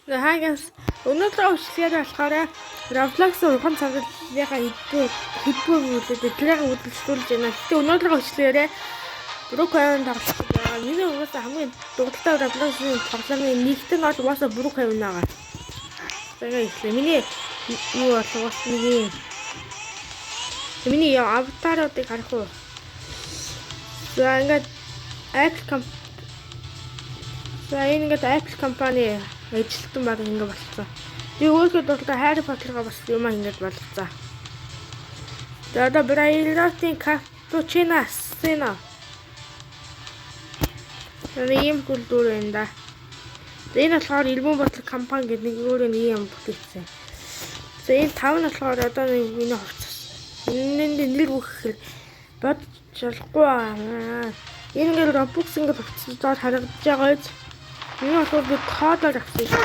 Хаагаас өнөөдөр өвчлөөр болохоор Roblox ухаан цангалынхаа хэдбүү үлээд тэрийг үйлдвэрлэж байна. Гэхдээ өнөөдөр өвчлөөрээ Brookhaven тоглох гэж байгаа. Миний угаасаа хамгийн дуртай Roblox-ын тоглоомын нэгт нь бол угаасаа Brookhaven байгаа. За ингээ эхлэе. Миний юу бол угаас нэг юм. Миний аватаруудыг харах уу? За ингээд Apple comp За энэ ингээд Apple компани ажилтан баг ингэ болцсон. Би өөрийнхөө дуртай Harry Potter-га бас юм аа ингэж болгоцсон. За одоо Brainrot-ийн Cappuccino Assassino. Энэ ийм культур байна да. За энэ болохоор Элбэн бодлого компани гэдэг нэг өөрөө нэг юм бүтээсэн. За энэ тав нь болохоор одоо нэг миний хувцас. Энэ нэр өгөх бодож болохгүй аа. Энэ ингээд Robux ингээд хувцасаар харагдаж байгаа биз? Энэ болохоор би кодоор авсан шүү.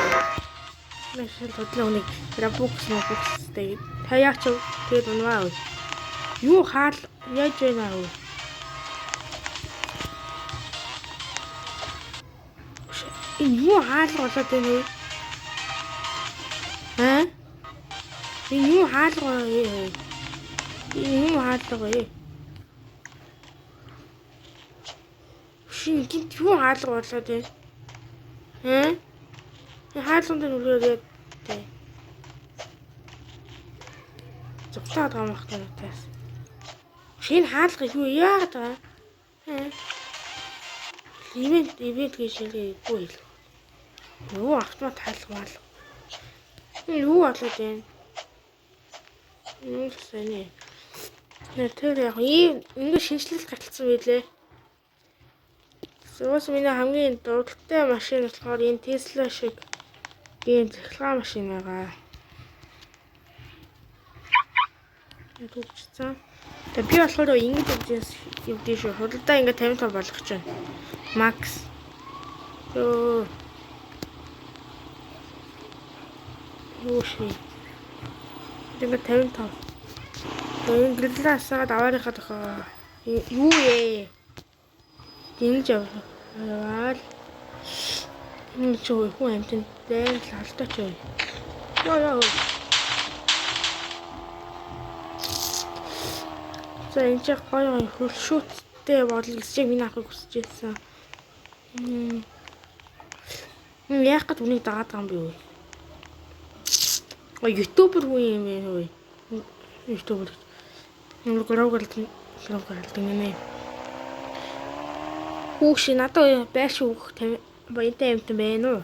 Маш их бодлоо үнийг Robux Robux-тэй. Та яач вэ? Тэгээд унваа. Юу хаал яаж байна вэ? Энэ юу хаалга болоод байна вэ? Аа? Энэ юу хаалга вэ? Энэ юу хаалга вэ? Шинэ гинт юу хаалга болоод байна? Аа? Энэ хаалган дээр нүрээд тэ. Зүгтаад байгаа юм байна таас. Шинэ хаалга юу яагаад байгаа? Аа? Ивент гэж хэлээгүй хэл. Юу автомат хаалга маал. Энэ юу болоод байна? Юу гэсэний. Нэр тэр яг ийм ингэ шинэчлэл гарцсан байлээ. Уус миний хамгийн дуртай машин болохоор энэ Tesla шиг ийм цахилгаан машин байгаа. Төгссөн. Тэгээ би болохоор ингэж явж явдیں шүү. Худалдаа ингэ 55 болгох чинь. Max. Йоо. Юу ши. Ингээ 55. Тэгээ энэ гэрлээ асаагаад аваарийнхаа тохоо. Юу ээ? Ингэж яваал. Энэ чи хүн амьтан дээр л алдаач юу. Йоо ёо. За энэ чи гоё гоё хөлшүүттэй бодол гэж миний авахыг хүсэж байсан. Яах гээд үнийг дагаад байгаа юм бэ вэ? А ютубер хүн юм бэ вэ? Ютубер. Ямар грав галдан гинэ. Хүүш надад байш өгөх баянтай юмтан байна уу?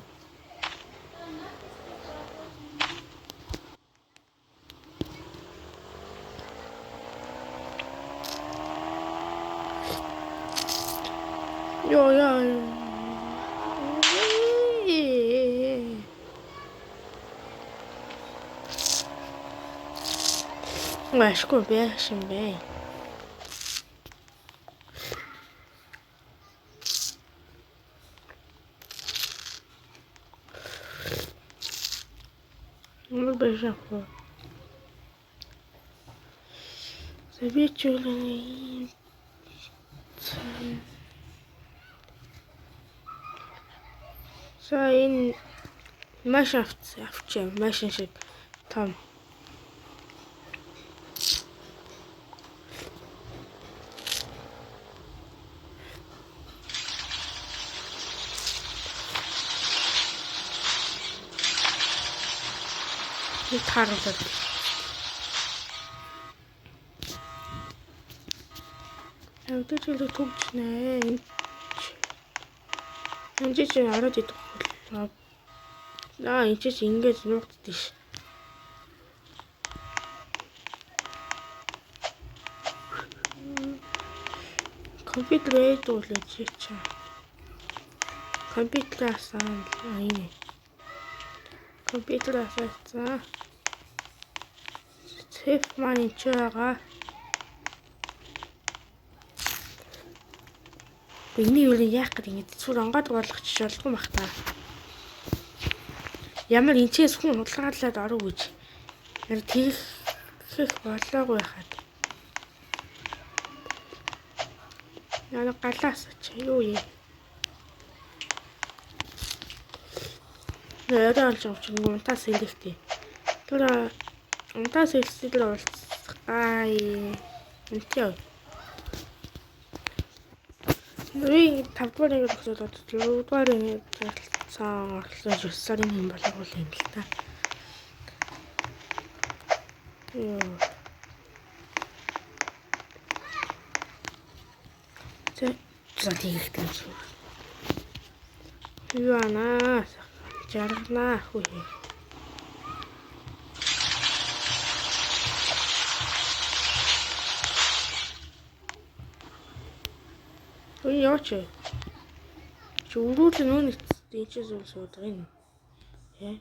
Йоо яа. Ашгүй байх юм бэ. Ямар байх вэ? За би ч юу нэг За энэ маш авчээ машин шиг том. Нэг тааруулаад. Өдөр жилиг төгжнэ. Энд чи ороод идэх бол. Аа энэ чи ингэж нуугддээ ш. Компьютер ээд бол чи чи. Компьютер асан энэ. Компьютер асаацсан. Сэф маань энэ ч байгаа. Энийг юу яах гэдэг ингэ зүр онгоод болгочих болдгүй бах та. Ямар энчээс хүн худалгаалаад оров гэж. Яр тэгэх болоогүй хаад. Яна галаас чи юу юм? Орой олж байгаа чинь унтаа сэлэхтэй. Тэр унтаа сэлсэл уулзгаа. Үнтэй. Нүрийн 5 дугаар анги төгсөөд одоо 6 дугаар анги залцсан орлоо 9 сарын юм болов юм л та. Йоо. За за тийхтэй юм шиг. Юу анаа жаргана хүү. Ой яач. Чи өрөөл нүүн энэ ч зүйл суудаг юм. Тэ.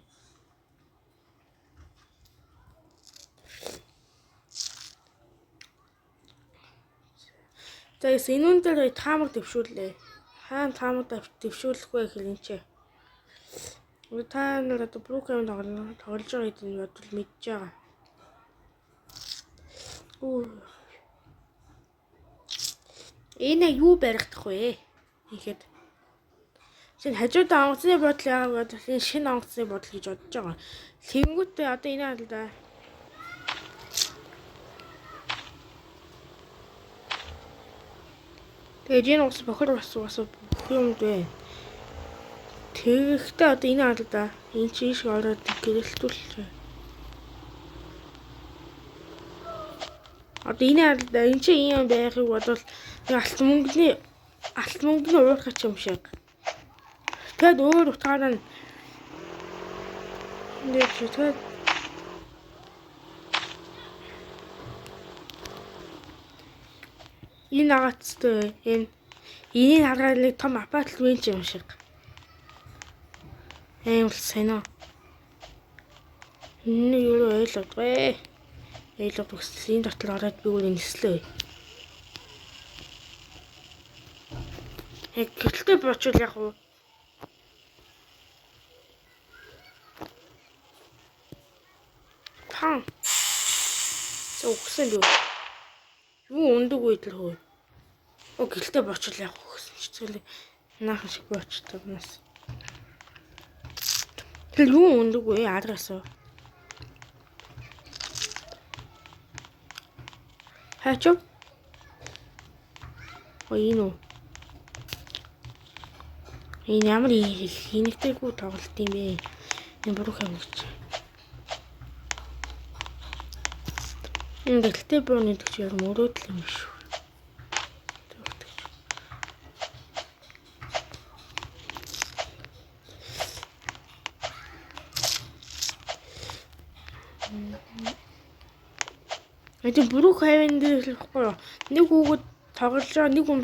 За эс энэ үн дээр таамаг дэвшүүллээ. Хаана таамаг дэвшүүлэх вэ гэхэл энэ ч. Та нар одоо Brookhaven тоглож байгаа гэдэг нь бодвол мэдж байгаа. Үу. Энэ юу баригдах вэ? Ихэд шинэ хажуудаа онгоцны бодол яагаад бодвол энэ шинэ онгоцны бодол гэж бодож байгаа. Тэнгүүтээ одоо энэ хал да. Тэгээд энэ ус бохор бас бас бүх юм дээ. Тэгэхдээ одоо энэ хал да. Энэ чи ийш ороод гэрэлтүүлчихэ. Одоо энэ хал да. Энэ чи ийм байхыг бодвол алт мөнгөний уурхач юм шиг. Тэгэд өөр утгаараа нь тэгээд энэ агацтай энэ энийг хараад нэг том апартмент юм шиг. Ийм л сонио. Энэ юу ойлгодгүй. Ойлгох гэсэн энэ дотор ороод би өөр нислээ. Яг гэрэлтэй буучвал яг уу. Пан. За өгсөн юу? Юу өндөг үйл хөө. Оо гэрэлтэй буучвал яг уу гэсэн чи зүйл наахан шиг буучдаг нас. Тэр юу өндөг вэ аргасаа. Хачо? Оо энэ үү? Энэ ямар хийнэгтэйгүү тоглолт юм бэ? Энэ буруу юм гэж. Энэ гэлтэй буун гэдэг чи яг мөрөөдөл юм шүү. Энэ буруу хавийн дээр л байхгүй юу? Нэг хүүхэд тоглож байгаа нэг хүн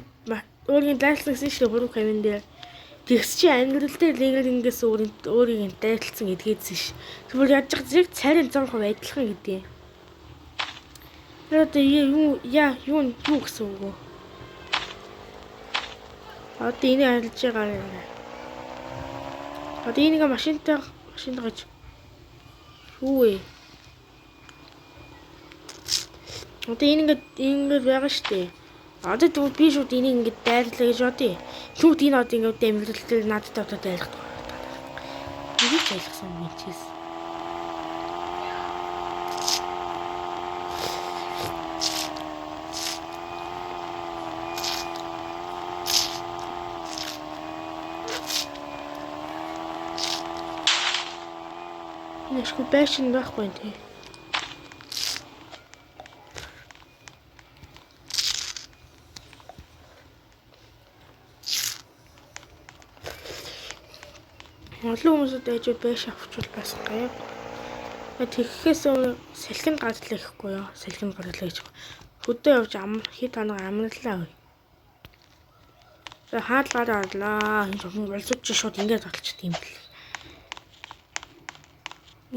өөрийн дайрсан гэсэн шүү дээ буруу хавийн дээр. Тэгс чи амьдрал дээр нэг ингээс өөрийг нь дайрлцсан гэдгээдсэн ш. Тэгвэл яаж зэрэг царийн 100% адилхан гэдэг. Тэр одоо юу яа юу юу гэсэн үг вэ? Одоо энийг арилж байгаа. Одоо энийг машинтай гэж юу вэ? Одоо энэ ингээд байгаа шүү дээ. Одоо тэгвэл би шууд энийг ингээд дайрлаа гэж бодъё. Шууд энэ одоо ингээд амьдрал дээр надад одоо дайрах. Энийг ч ойлгосон юм чийс. Энэ ашгүй байшин байхгүй юм тий. Олон хүмүүсүүд айжууд байш авчвал бас гайгүй. Тэгэхээс өмнө салхинд гарлаа гэхгүй юу? Салхинд гарлаа гэж. Хөдөө явж хэд хоног амарлаа. За хаалгаар орлоо. Энэ зөвхөн болсууд чи шууд ингэж олчихд юм бэл.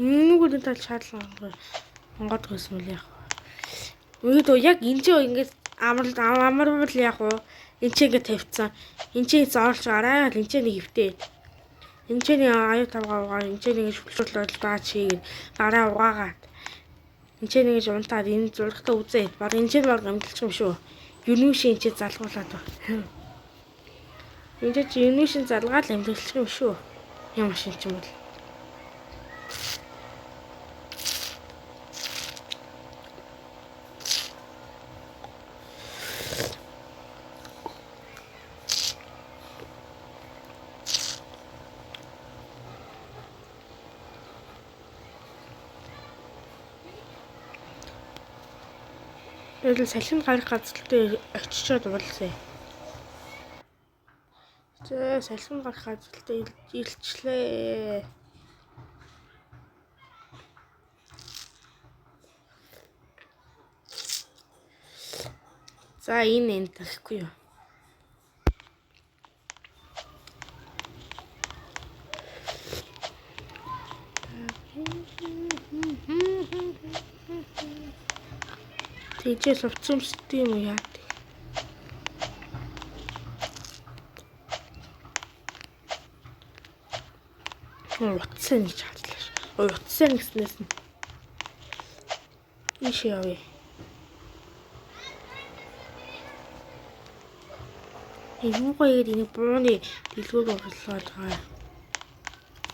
Энүүгээр энэ тал шаардлага онгоод байсан үл яах вэ? Үйдөө яг энэ ч ингэж амарвал яах вэ? Энд ч ингэ тавьцсан. Энд ч зорж гараа л энэ ч нэг эвтээд. Энд ч нэг аюу тавгаа угаа, энд ч нэг шүлшүүл даач хийгээд гараа угаагаад. Энд ч нэг унтаад энэ зургатаа үзээд баг энэ ч баг амжилт юм шүү. Юнүш энэ ч залгуулад байна. Энд ч юнүш залгаал амжилт юм шүү. Юм машин ч юм бол. Тэгэл салхинд гарах газар дээр очичоод уулзъя. За салхинд гарах газар дээр илчлээ. За энэ энэ гэхгүй юу. Тийчээс хувцас өмсдөг юм уу яа? Утсан гэж харлаа ш. Утсан гэснээс нь ийш явъя. Юугаа игээд энийг бууны дэлгүүр болгоод байгаа.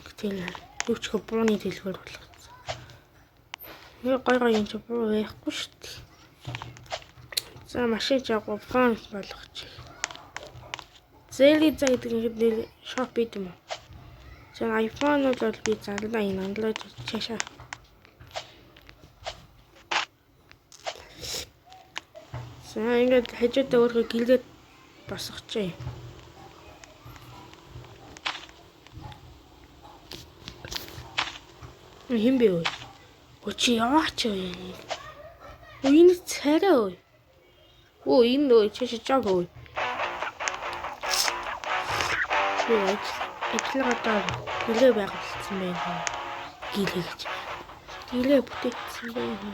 Гэтэл юу ч хөө бууны дэлгүүр болгоцсон. Нэг гой гой юм чи буу байхгүй шүү дээ. За машин жаагүй фон болгочих. Зэли за гэдэг ингээд нэр шоп байд юм уу? За iPhone бол би зарлаа энэ Android чаашаа. За ингээд хажуудаа өөрөө гэлгээд босгочихъя. Хэн бэ вэ? Өө чи яваач вэ? Өө энэ царай өө. Өө энэ өө чи жог өө. Би ажиллагаадаа гэлээ байгуулсан байна. Гэлээ гэж. Гэлээ бүтээсэн байна.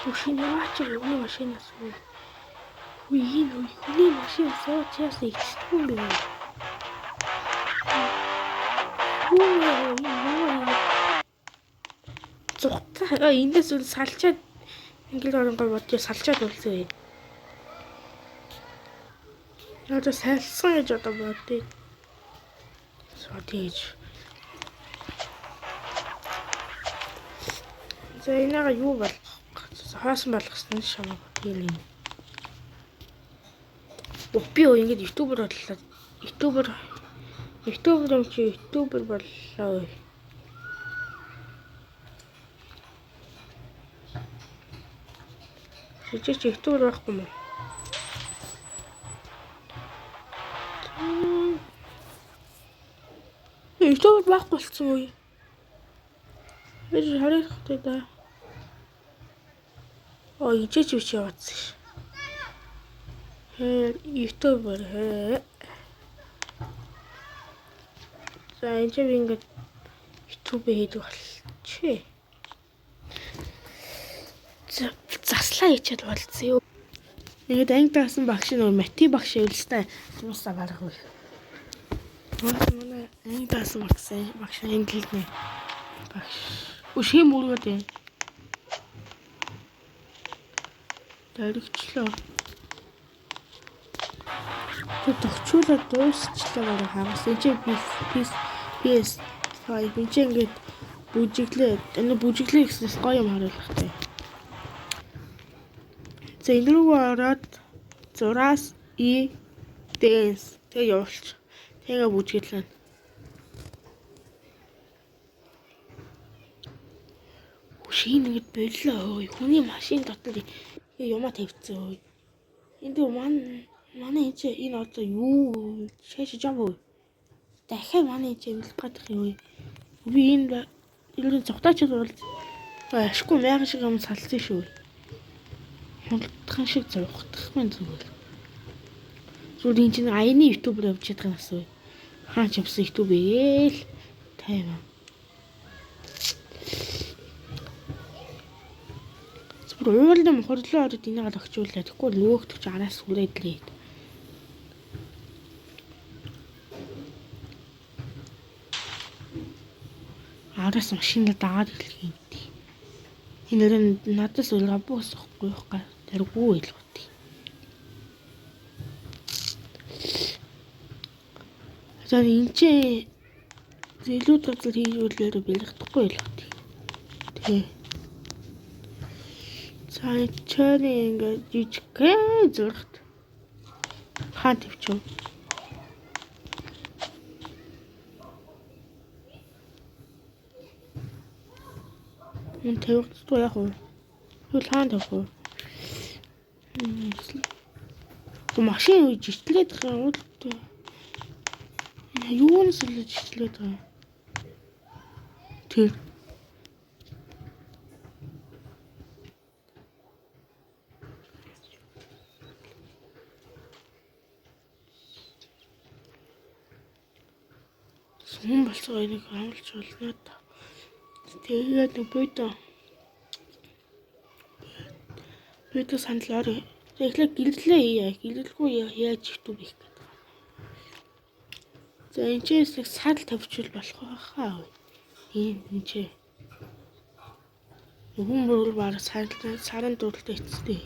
Машин яваач хүний машинаас үү? Хүй энэ хүний машин сууж яасан ичдэг юм бэ? Зүгтээ эндээс үл салчаад англи оронгой бодож салчаад үлзээ. Одоо салсан гэж одоо бодъё. Содиж. За энэгээ юу болох хоосон болгосон шамаг тийм юм. Би өө ингэж ютубер боллоо. Ютубер юм чи ютубер боллоо. Чи чи ютубер байхгүй юм уу? Ютубер байхгүй болсон уу? Би харагдахгүй да. Оо ижиж бич яваадсан ш. Хээ ютубер хээ. За энэ чи би ингээд ютуб хийдэг болчих. За заслаа хийчихэд болцсон юу. Ингээд анги даасан багш нөр Мати багш эвлэстэй дуусаа барах үе. Манай анги даасан багш англиний багш. Үш хэм өргөд юм. Дөрөгчлөө. Тэг төгчүүлээ дуусчлаа бараг хагас. Энд PS5 энэ ингээд бүжиглээ. Энэ бүжиглээ гэснээс гоё юм харуулгатай. За энэ рүү ороод зураас E dance тэг явуулчих. Тэгээ бүжиглээ. Шинэ ингэж боллоо. Хүний машин дотор юмаа тавьчихсан өө. Энд манай энэ чи энэ одоо юу шааш жам өө. Дахиад манай энэ чи эвлэх гадах юм өө. Би энэ ерөн зугтаач бол ашгүй майхан шиг юм салсан шүү. Хямдхан шиг зугтах мэн зүгээр. Зүгээр энэ чинь аяны ютубер явж чадах юм асуу. Хаач явсан ютуб ээл тайван. Уулын мохорлоо ороод энийг л огчуулаа. Тэгэхгүй нөгөөх чи араас хүрээд лээ. Араас машинаа дагаад ирлэх юм тий. Энэ өрөө надаас үл габуус ихгүй юухгаа таргүй л бот. За энэ чи зэлүүд газар хийжүүлээр бэлгэдэхгүй л бот. Тий. За чаны ингээд жижигхэн зурагт хаан тавьчих. Мөн тавигддгүй яах вэ? Тэгвэл хаана тавих вэ? Машин үе жичлээд байгаа юм уу? Юунаас л жичлээд байгаа юм? Тэр хүн болцоо энийг амлж болно та. Тэгээд нэг бөдө сандал ор. Тэгэхээр гэрлээ хийе. Гэрлэлгүй яаж YouTube хийх гэдэг. За энэ ч нэг садал тавьчихвал болох байхаа. Энэ энэ ч хүн бүр баг саран саран дуртай эцтэй.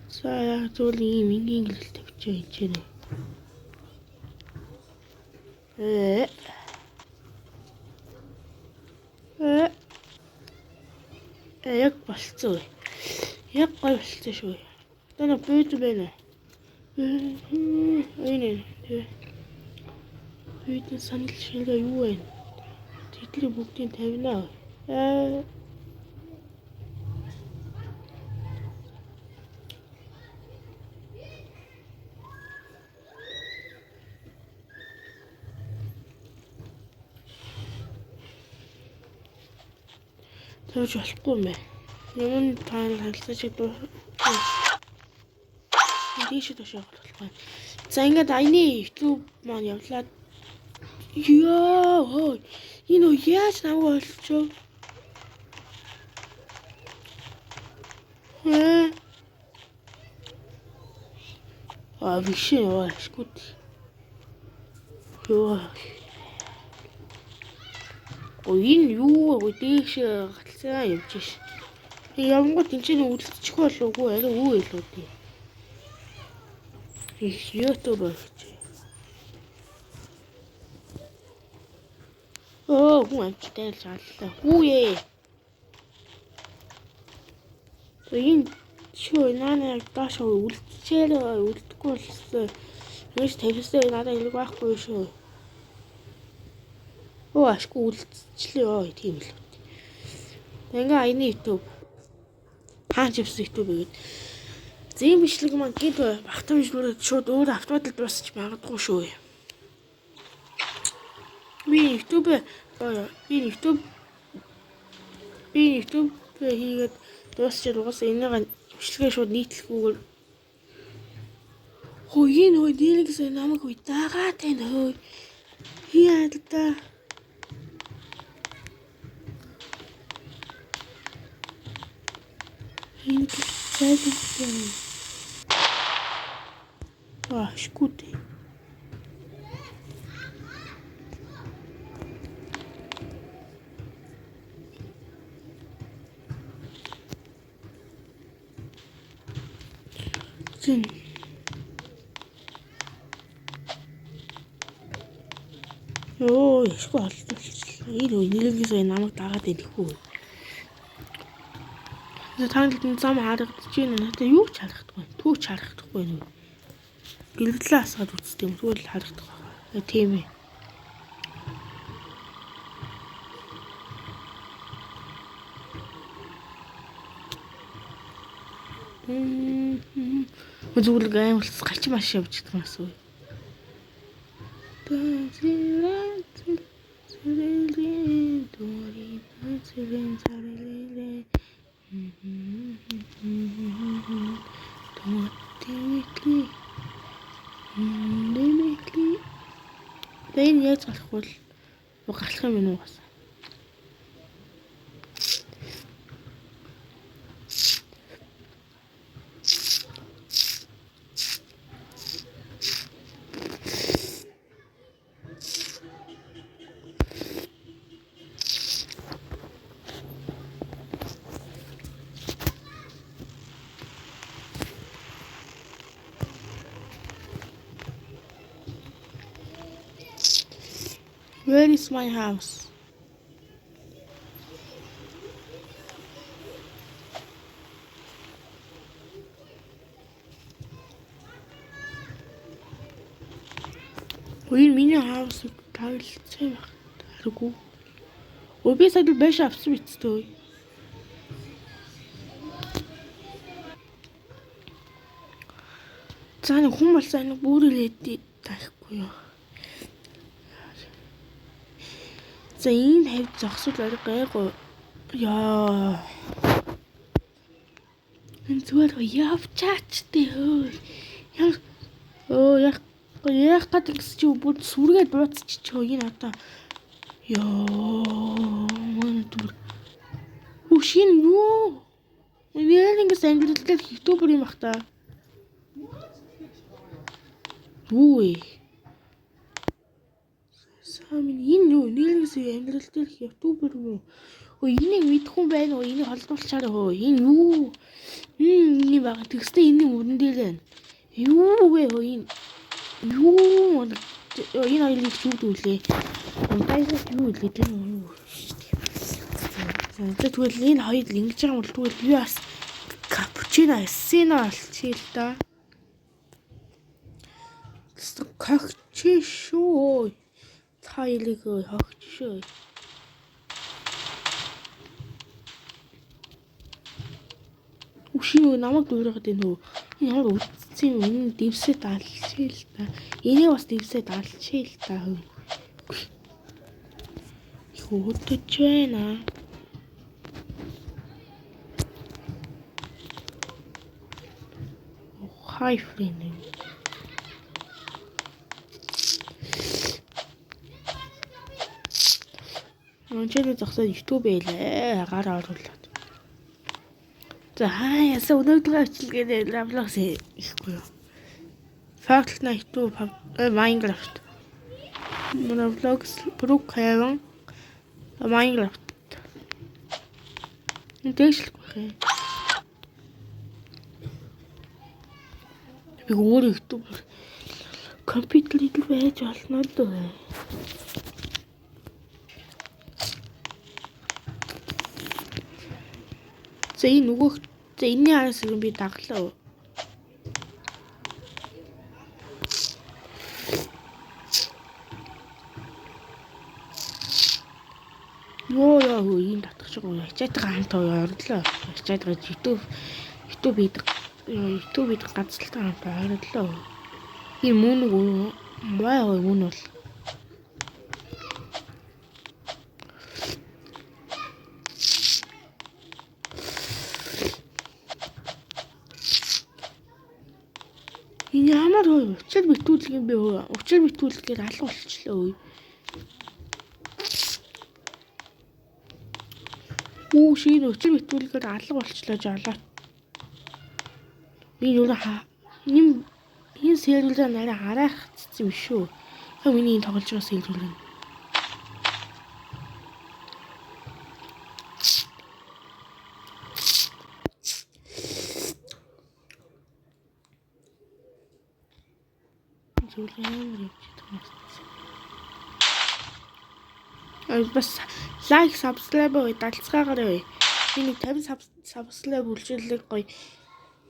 За яг зүйл ийм энгийн гэрэл тавьчих энэ ч нэ. Э. Э. Яг болцсон. Яг гоё болцсон шүү. Одоо нэг бүйд байна. Энэ тэ. Бүйдэн сандал шилгээ юу вэ? Тэдний бүгдийг тавина. Аа. Тавьж болохгүй юм байна. Юм таан харилцаж дуу. Дээш доош явах болохгүй. За ингээд аяны YouTube маань явлаа. Йоо. Энэ үү яаж намайг олчихов? Хэ? А биш ээ, ашгүй. Йоо. Ой энэ юу вэ? Дээш галцсан явж ш. Явангууд энэ чинь үлдчих болов уу? Арай үү илүү дээ. Их YouTube гэж. Оо хүн амттай л шааллаа. Хүүе. Энэ шүү наана яг доош үлдчихээр үлдэхгүй болсон. Ингэж тавьсан надад элэг байхгүй шүү. Оо ашгүй үлдчихлээ ёо тийм л. Ингээ аяны YouTube. Хаан чивс YouTube гэдэг. Зэм бичлэг маань гинт багтан бичлүүрээ шууд өөр автоматл дуусч магадгүй шүү. Би YouTube би YouTube хийгээд дуусчаад угаасаа энийг бичлэгээ шууд нийтлэхгүйгээр хөө энэ хөө нэрнгэс намайг үе дагаад байна хөө. Хий та. Энэ зайлшгүй. Аа, шгүй дээ. Зин. Йоо, шгүй олдчихлоо. Энэ үе нэрнгэс намайг дагаад байна хүү. Танд зам харагдаж байна. Надад юу ч харагдахгүй. Түүч харагдахгүй нү. Гэрэлээ асгаад үздэг юм. Тэгвэл харагдах байна. Тийм ээ. Зүгээр аймалц гач маш явж байгаа юм асуу. Энэ яаж гарах вэ? Гарах юм уу бас? Where is my house? Энэ миний house тавилцсан байх. Харгүй. Өө би сая байш авсан биз дээ. За нэг хүн болсон нэг бүр ирээд таахгүй юу. За ийм хавь зогсвол арай гайгүй. Яа. Энэ зүгээр явчаач дээ хөө. Яг өө яг яг гад гэсэн чи бүр сүргээд бууцчих хөө энэ одоо. Йоо. Манай түр. Үш энэ юу? Яг ингэж амьдрал дээр YouTuber юм бах та. Юу вэ? Сам энэ юу? Нэрнээс амьдрал дээр YouTuber юм уу? Өө энийг мэдэх хүн байна уу? Энийг холдуулчаарай хөө. Энэ юу? Энэ баг тэгснэ энэний мөрөн дээр байна. Юу вэ хөө энэ? Юу? Энэ хоёрыг юу дүүлээ? Унтайсаас юу үлээ тэр юу? За тэгвэл энэ хоёр л ингэж байгаа юм бол тэгвэл би бас капучино эссино олчихъя л да. Когч шүү. Та хоёрыг хогч шүү. Үшийн намайг дуурайгаад байна хөө. Энэ ямар үтцсэн юм энэ дэвсээ далчихъя л да. Энийг бас дэвсээ далчихъя л да хөө. Их өөдөж байна. Hi friend. Өнчөлөө зогсоод YouTube байлээ. Гар оруулаад. За ясаа өнөөдрийн бичлэгээр Roblox ихгүй юу. Fortnite YouTube Minecraft. Roblox Brookhaven Minecraft. Дээшлэх байх юм. Би өөр YouTube компьютер идэл байж болно л дөө. За энэ нөгөөх за энэний араас юм би даглаа. Йоо яа хөө ийм татгах шиг ачаатайгаа хамт ойрлоо. Ачаатайгаа YouTube хийдэг YouTube хийдэг ганцлтаа хамт ойрлоо. Энэ мөн нэг бай хөө мөн бол. Энэ ямар хөө учир битүүлэг юм бэ хөө? Учир битүүлгээр алга болчлоо. Үү шинэ учир битүүлгээр алга болчлоо жолоо. Би юу энэ серверээр нарай хараахцсан юм шүү. Яг миний энэ тоглож байгаа сервер юм. Зүгээр амар явж байгаа юм. Бас лайк, subscribe далцгаагаарай. Би нэг 50 subscribe үлжирлэг гоё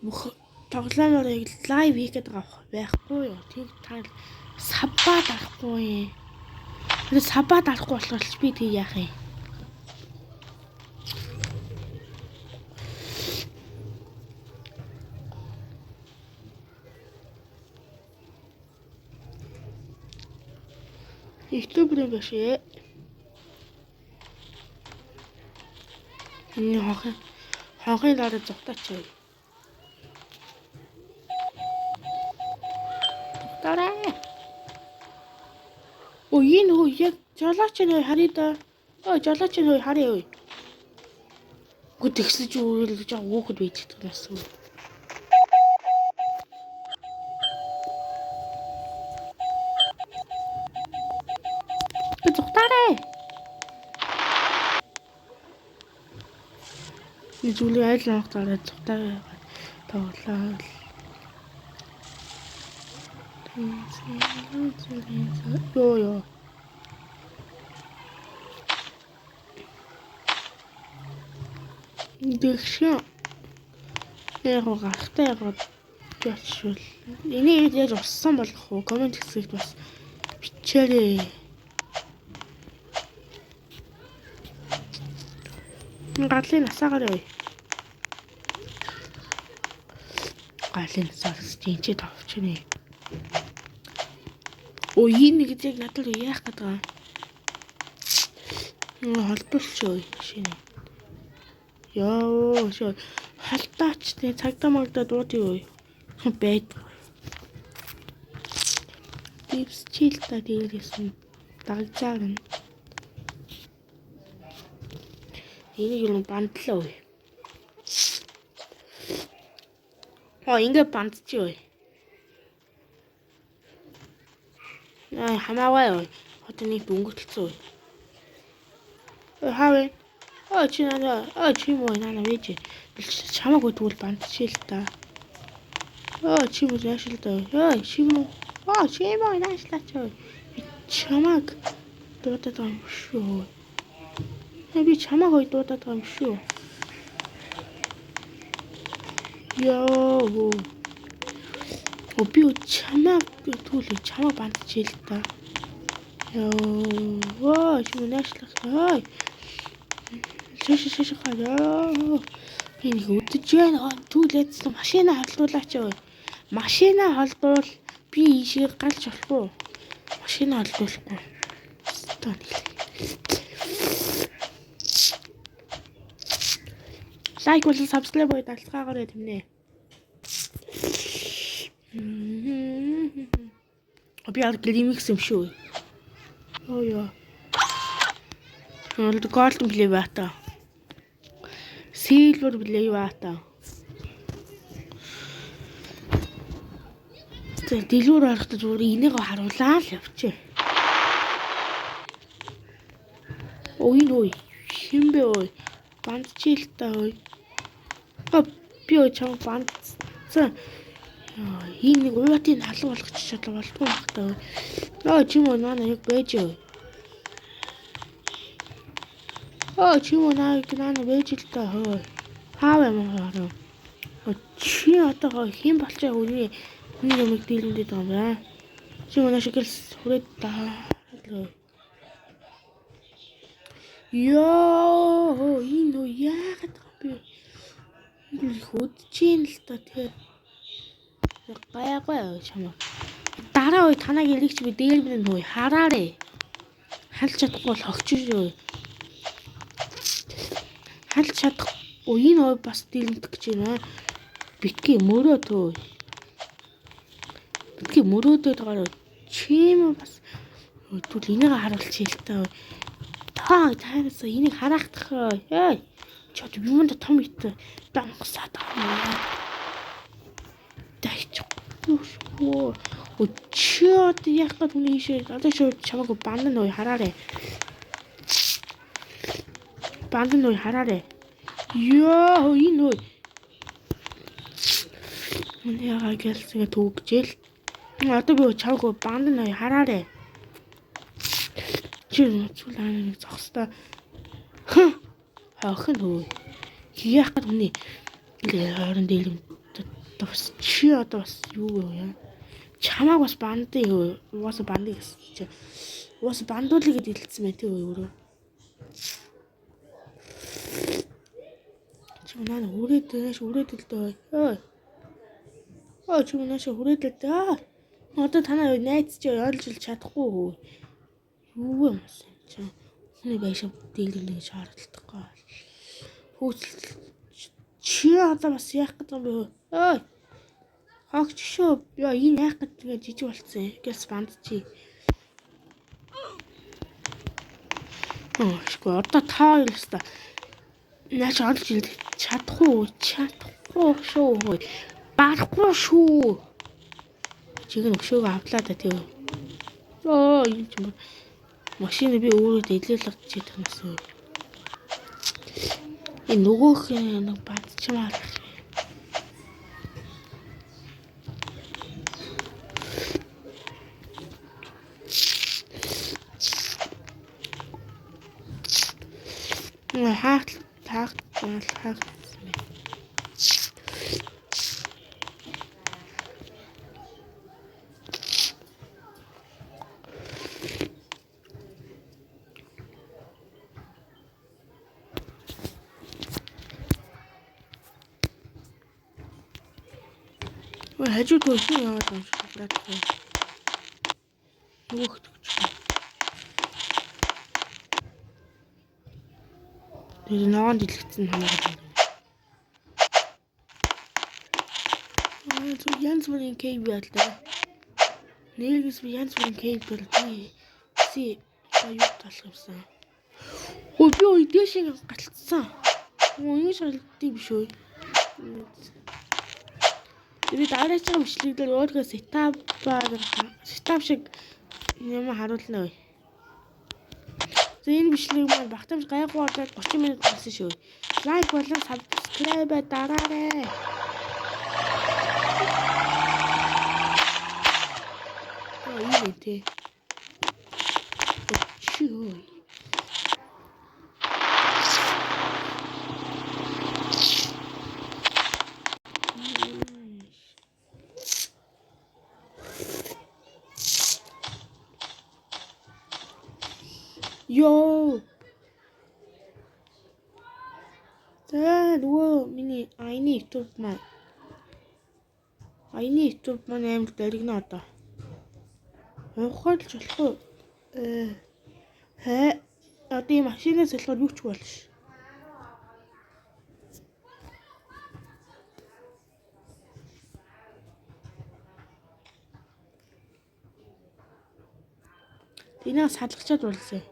бүх тоглоомоор яг лайв хийх гэдэг байхгүй юу? Тэг та сабаа дарахгүй. Тэр сабаа дарахгүй болохоор би тэг яах юм? YouTuber юм биш ээ. Энэ хонхын дараа зугтаач. Зугтаарай. Оо энэ хөө яг жолооч нөө харъя да. Ой жолооч нөө харъя ой. Гү тэгсэж үйл гэж байгаа хүүхэд байж байгаа бас. Зугтаарай. Би зүйлээ айл анх дараа зугтаарай тоглоо. Йоо ёо. Дэгшин яг гарахтай яг явчихвал энийг яаж уссан болох уу? Коммент хэсэгт бас бичээрэй. Галын насаагаар явъя. Галын насаас чинь чи тавчна. Оо энэ нэг яг надад яах гээд байгаа юм. Холдуулч өө шинэ. Йоо шөө холдооч тэ цагдаа магдаа дуудъя өө. Байд. Типс чил та тэгэлсэн дагжаар нь. Энийг юм бандлаа өө. Оо ингэ бандчих өө. Аа хамаагүй өө. Одоо нэг дөнгөтөлцөө. Өө хавэ. Оо чи надаа оо чи муу надаа вэж. Чамаагүй тэгвэл бандчих л та. Оо чи муу яашил та. Ой чи муу. Оо чи муу наашлаач өө. Би чамааг дуудаад байгаа юм шүү. Би чамааг ой дуудаад байгаа юм шүү. Йоо. Оо би чамааг тэгвэл чамааг бандчих л та. Йоо. Оо чи муу наашлах. Ой. Шиш шиш гараа. Би нэг үдэж байна. Түлээдсэн машина холдуулаач өө. Машина холдуул би ийшээ галж болохгүй. Машина холдуулахгүй. Стоо нэг. Лайк болон subscribe бой далцгаагаарай тэмнэ. Би яг ремикс юм шүү. Оо ёо. Golden play бата. Silver play бата. За дэлгүүр орохдоо зүгээр энийг харуулаа л явчих. Ой ой хин бэ ой. Бандчил та ой. А би ой чам бандцсан. Энэ нэг уутын халуу болгочих чадлаа болдгоо байх та ой. Аа чи мөн наа яг байж ой. Аа чи мөн наа байж л та хөө. Хаав юм хараа. Чи одоо хэн болчихоо хүний юмыг дийлэмдээд байгаа юм байна. Чи манай шиг л хүрээд таа. Йоо, энэ нөө яагаад байгаа юм бэ? Их үдчихээн л та тий. Гайгүй чамаа. Дараа үе танаг элэгч би дээр минь нөө хараарэ. Халж чадахгүй бол хогчиж юу. Халж чадахгүй энэ ой бас дийлэмдэх гэж байна. Битгий мөрөө төө. Битгий мөрөөдөд байгаа чим бас тэгвэл энийг харуулчих л та. Та таанаас энийг харахдах. Эй. Чи одоо юмд том ит дангасаад байгаа юм. Дайчихгүй шүү. Чи одоо яах гээд хүний ийшээ одоо шууд чамайг банд нөө хараарэ. Банд нөө хараарэ. Йоо энэ нөө. Миний ягаа гэлсгээ төгжээл. Одоо би чамайг банд нөө хараарэ. Чи зүйл аа нэг зогстой. Хохин хөө. Яах гээд хүний хооронд дийлэм бас чи одоо бас юу вэ яа? Чамааг бас бандыг угаасаа бандыг гэсэн чи. Угаасаа бандуулъя гэд хэлсэн байх тий өөрөө. Чи наа хүрээд нааш хүрээд л дөө. Ой. Ой чи нааш хүрээд л дөө. Одоо танаа найз чи ойлгож чадахгүй хөө. Юу юм бэ чи? Хүний байшин дийлгэнэ гэж харуулдаг. Хөөцөл чи одоо бас яах гэдэг юм бэ? Ой. Хогч шүү. Яа энэ яах гэдэг жижиг болцсон. Гэс банд чи. Ошгүй одоо та хоёр өста. Нааш олж чадахгүй, чадахгүй шүү. Барахгүй шүү. Чиг нь өшөөгөө авлаа да тийм. Оо энэ ч юм. Машины би өөрөө дэлгээлэг чийдэх юмсан. Энэ нөгөөх нэг бандчмаар. Хаах таах хаах. Хажууд хөрсөн яваад юм шиг брат. Нөгөөх төгч. Тэр ногоон дэлгэцэн хамаагүй. Аа зүг янз бүрийн cave байлаа. Нэргээс би янз бүрийн cave байлаа. Си юу талах юмсан. Өө би өө дээшээ галтцсан. Өө ингэж шалддаг биш үү? Би дараагийн бичлэг дээр өөрийнхөө setup шиг юм харуулна. За энэ бичлэг маань багтаамж гайгүй болоод 30 минут болсон шүү. Like болон subscribe дараарай. Аа юу вэ те? Чи ой. Йоо. За нөгөө миний аяны YouTube маань. Аяны YouTube маань амар дэрэгнэ одоо. Унхаар л болохгүй. Хэ одоо ийм машинаас болохоор юу ч болно ш. Энийг салгачаад уулзъя.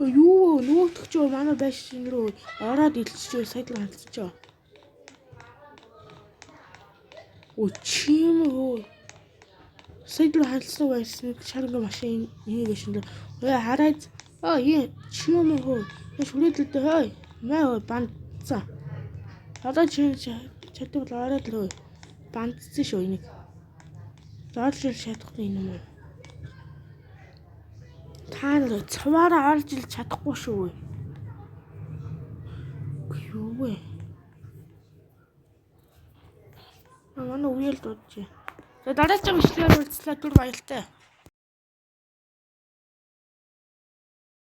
Юу нөгөөх чи манай байшин рүү ороод илччихээ сая л хандчихаа. Өө чи юм өө. Сая л хандсан байсан шар ингээ машин энийг шин рүү. Өө хараад аа ээ чи юм өө. Яа шүрээд л дээ хой. Маа өө бандсан. Одоо чи чадвал ороод л өө. Бандсан шүү энийг. Заалж чадахгүй юм уу? Та нар цаваараа олж ил чадахгүй шүү. Юу вэ? Манай үеэл дуудажээ. За дараагийн бичлэгээр уулзлаа. Түр баяртай.